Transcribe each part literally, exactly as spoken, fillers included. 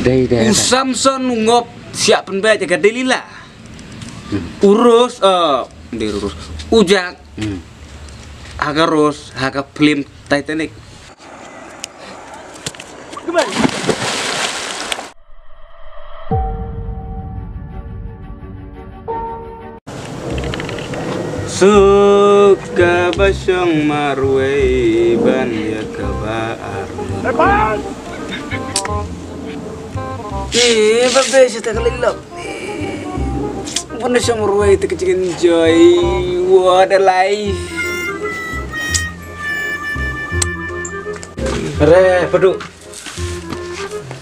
Dei, dei, U dei. Samson u ngop siah pynbeit ïa ka Delila. Hmm. U Ros, eh, dei u Ros. U Jack. Hmm. Ha ka Ros, ha ka film Titanic. Suk kaba shong marwei ban ïa kaba ar. Eh, ba be sa ta ka lelok. Bun da shong marwei te ka jingïajoy. What a life. Re, padu.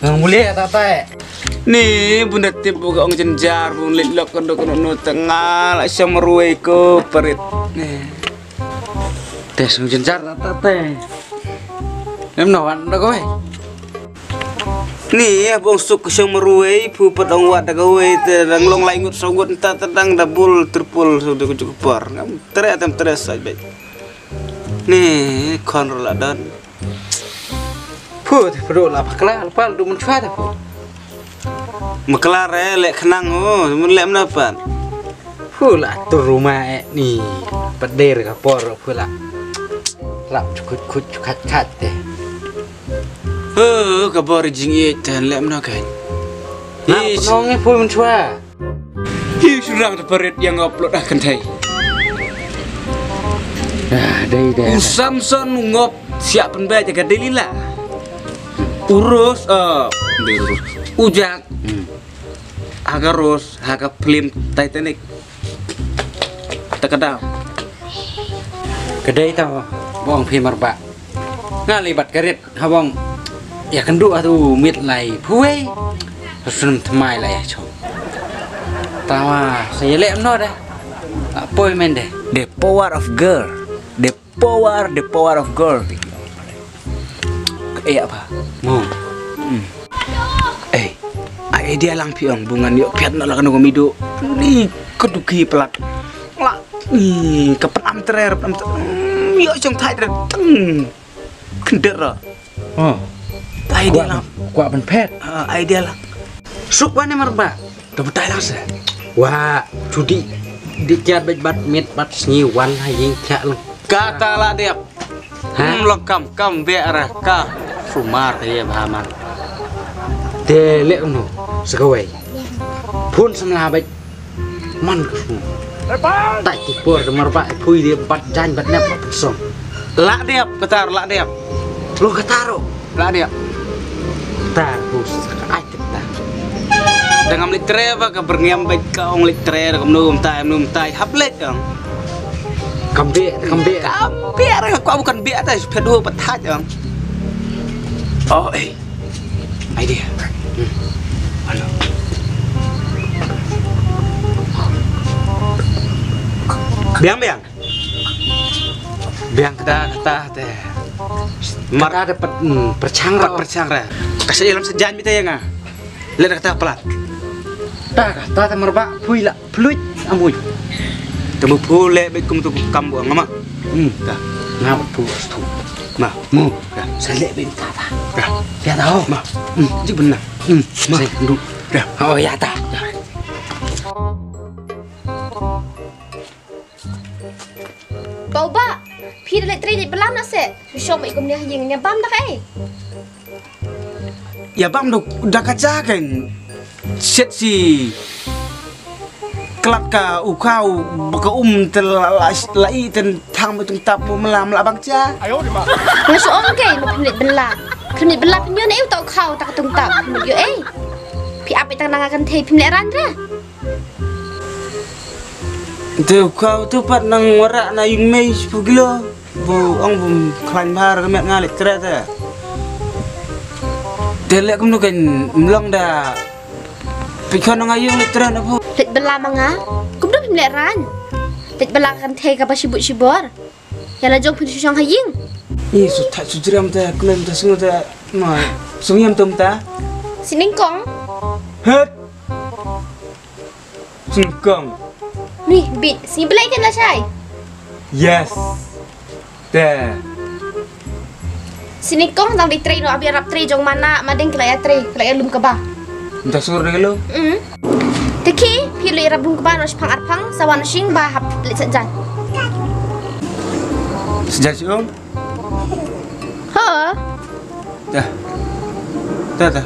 Nang muli ya tatai. Ni bun da tip bu ka ong jynjar bun lelok kano kano no tanga la shong marwei ko parit. Ni. Te shong jynjar tatai. Em no wan da kawei. Ni bong suk shong marwei phu pat ong wat da kawei te dang long lai ngut saw ngut ta ta dang double triple saw da ku por. Ngam tre tam tre sa beit. Ni khon ro la don. Phu te phu la pakla la pal du mun chwa te phu. Makla re le khnang o mun le mna pan. Phu la tu ruma e ni pader ka por phu la. Lap chukut kut chukat kat te. He ka bor jing e tan le mna kan. Na Ih. Nong e phu mun chwa. Hi shu rang da parit ïa nga upload ah kynthei. Ah, dei, dei, U dei. Samson u ngop siah pynbeit ïa ka Delila. U Ros, eh, dei u Ros. U Jack. Hmm. Ha ka Ros, ha ka film Titanic. Ta ka daw. Ka dei ta bong phi marba. Nga li bat ka rit. Habong ïa kynduh atu mit lai phuwei. Sum tmai lai ïa chong. Tawa sa ïa leh mno de. Appointment de. The power of girl. The power, the power of girl. Eh apa? Mo. Hmm. Eh, ai idea lang phi ong bungan ïoh piat na la kano komido. Ni keduki pelat. La ni ka penam terer penam terer. Hmm, ïoh chong thai terer. Teng. Khyndiat ra. Oh. Idea lang. Kwah ban phet. Ah, idea lang. Suk wan ne marba. Da batai lang se. Wa, judi di kiat bej bat mit bat sngi wan ha ïing kiat lang. Kata la dep. Ha? Hmm, long kam kam be ra ka. Sumar te ye ba man. Te le no. Sekawai. Phun samla bej. Man ka sum. Tai ti por de marba phui de bat jan bat nep bat song. La dep katar la dep. Lo katar ro. La dep. Tar bus ka ai ta. Da ngam leit tre ba ka berngem bek ka ong leit tre da kam num tai num tai hap leit ong. Kam be kam be. Kam be re ka bukan be ta phet ho pat haj ong. Oh eh. Idea. Hmm. Halo. Biang biang. Biang kata kata te. Mar kata dapat hmm, perchang ra. Perchang ra. Kasih ilmu sejan bita ya nga. Lihat kata pelat. Ta kata te merba pui la peluit amui. Temu pule bet kum tu kam buang ngama. Hmm. Ta. Ngapa pu stu. Ma. Mu. Sa leh bynta ta. Dah. Ïa tau. Ma. Hmm, ji benar. Hmm, ma. Saya dulu. Dah. Oh, ïa ta. Dah. Kau ba, phi da leh trei leh belam na se. Su shong mai kum nia ïing nia bam da kai. Ïa bam da da ka ja kan. Set si klat ka u kau ba ka um te la la la i ten thang ba tung tap bu mela mela bang cha. Nga shu ong kei ma phim leit bylla. Phim leit bylla phim ïoh ne u tau khau ta ka tung tap phim leit ïoh ei. Phi ap ei tang na nga kan thei phim leit ran ra. Te u khau tu pat nang wara na ïing mei shiphew kilo. Bu ong bum khlaiñ bha ra ka met nga leit tre te. Te leh kumno kan mlong da. Peit khon nga ïoh leit tren apo. Leit bylla ma nga. Kumno phim leh ran. Leit bylla kan thei kaba shibut shibor. Ïa la jong phin shu shong ha ïing. Ih, su thait su jriam te, klem te, sung te, ma, sung yam tum ta. Sining kong. Het. Sung kong. Ni, bit, sing belai kan la shai. Yes. Te. Sini kong dang dei trei noh, ap ïarap trei jong mana, madeng ki la ïatrei, ki la ïalum kaba. Mynta sur dei lo. Hmm. Te ki, phi leit ïarap lum kaba noh shipang arpang, sa wan sing ba hap leit sait jan. Sait jan shuh. Ha. Dah. Dah, dah.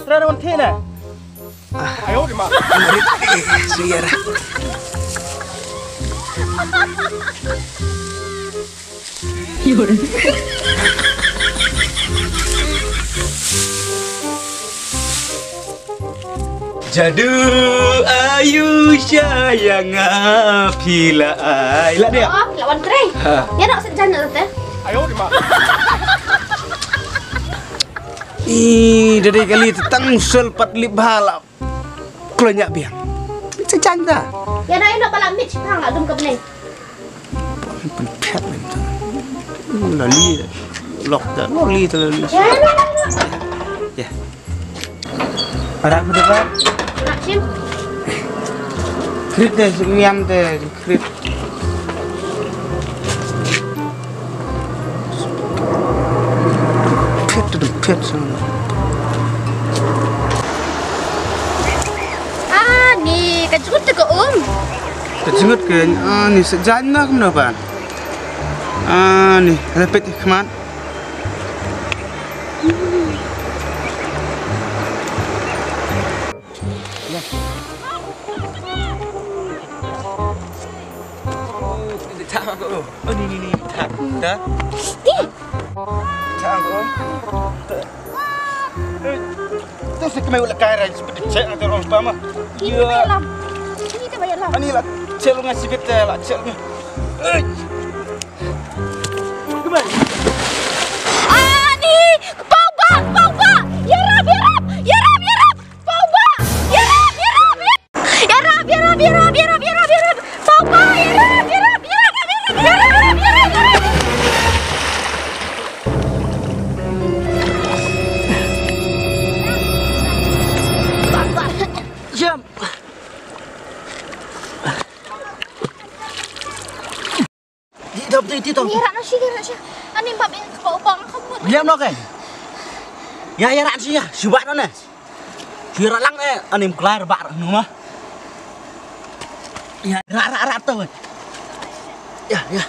Ra wan thina. Jadu ayu sayang, ah, phi la ai. La dia. Oh, la wan trei. Ha. Ïa, nak sait jan na te. Ih, dei kali te tang sel pat lip bha la. Kloi ñiah biang. Sait jan da. Ïa, na ïa, na ba la mit shipang la dum ka bneng. Pynphet lem tu. La li. Lok da. Lok li tu la li. Ïa, na, na, na. Ïa. Arak betul kan? Nak sim. Krit deh, miam deh, krit. Phet tu, phet tu. Ah, ni, ka jngut tu ka um. Ka jngut ka, ah, ni sait jan na kumno ban. Ah, ni, ada pet khmat. Thang ko. Oh, ni, ni, ni. Thang. Thang. Thang ko. Tu si kemai ulak kai rai seperti cek nanti orang sepama. Ini lam. Ini tu bayar lam. Ani lah cek lu ngasih kita lah cek lu. Eh. Kemai. Ani, kepau bak, kepau bak. Yarap, yarap, yarap, yarap. Pau ba! Yarap, yarap, yarap! Yarap, yarap, yarap, yarap, yarap, yarap! Pau ba! Yarap, yarap, yarap! Jump! Ti tap, ti, ti tap. Ïa rah na shi, ïa rah shi. Ani ba beng ka ba u bang ka mut. Liam no ke. Ïa, ïa rah shi ïa. Shu ba no ne. Shu rah lang ne. Ani mklai ba rah no ma. Ïa, rah, rah, rah to. Ïa, ïa.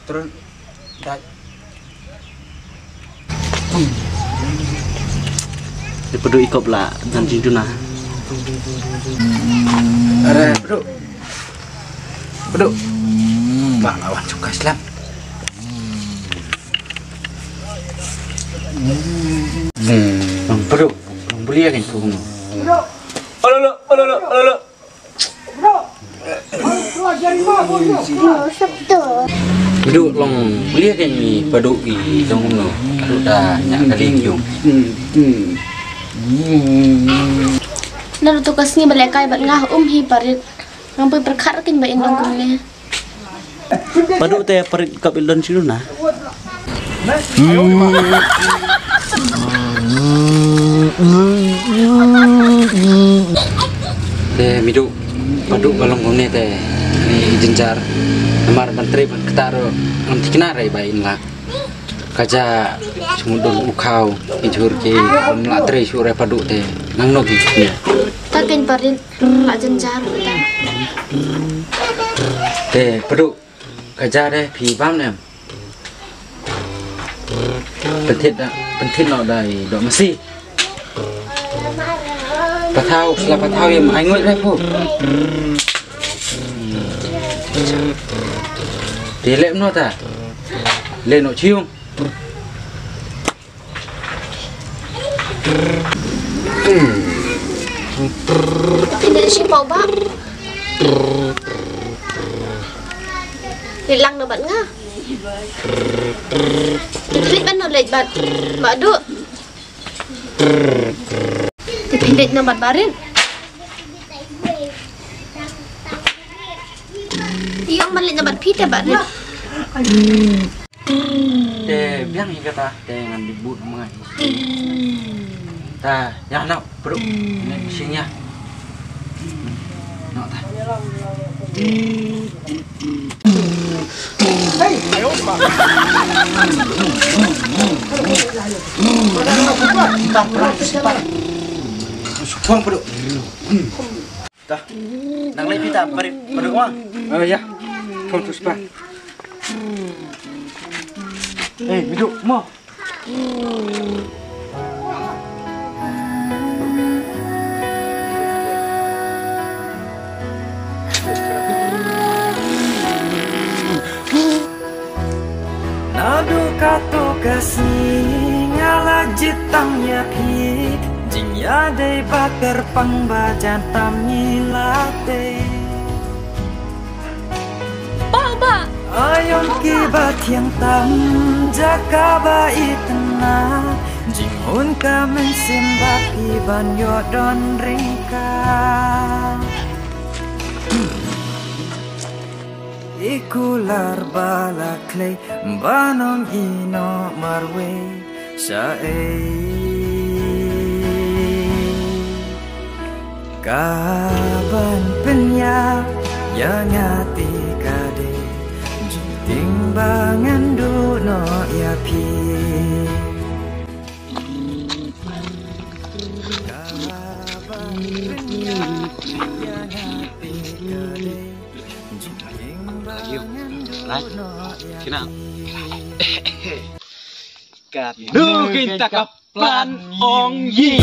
Terus, dah. Te padu ikop la dan jingduna. Are, padu. Padu. Bang lawan cuka Islam. Bang padu. Bang beli ya kan padu. Alolo, alolo, alolo. Padu long beli ya kan ni padu i long no. Padu da nya kali yung. Naduh tu ka sngi ba lehkai bad nga um hi parit. Ngam pyrkhat kin ba in long kumne. Padu te parit kap ildon sinu na. Te midu padu ba long kumne te ni jinjar. Namar ban trei ban ktar ngam tikna rei ba in la. Kaja sumudon u khaw i jhur ki bym lah trei shuh re padu te. Nang no ki. Ta kein parit la jynjar ta. Te pdu ka jar eh phi bam nem. Pynthit da pynthit no dai do masi. Pathaw sla pathaw yem ai ngot re pu. Te lep no ta. Le no chiung. Pynleit shi paw ba. Leit lang na bad nga. Pynleit ban na leit bad. Ba du. Pynleit na bad barit. Ïong ban leit na bad phi te barit. Te biang hi kata te ngan di but ma ngai. Ta ya no bro ne sing ya. No ta. Suang bro. Ta. Nang leit phi ta bari bari wa. Oh ya. Thong tu spa. Eh, miduk mo. Naduh katto ka sngi nga la jied tam ïa phi, jingïadei ba kyrpang ba jan tam ngi la tei. Bah, bah. Aïom kiba thiang tam jaka ba itynnad, jinghun ka mynsiem ba phi ban ïoh don ryngkat. I kular ba la khlei ba nong ïehnoh marwei sa ei. Ka ban pynïap ïa nga te ka dei jingtieng ba ngan duh noh ïa phi. Ka ban pynïap ïa nga te ka dei jingtieng ba ngan duh noh ïa phi. Ka nu kein ta ka plan ong yi.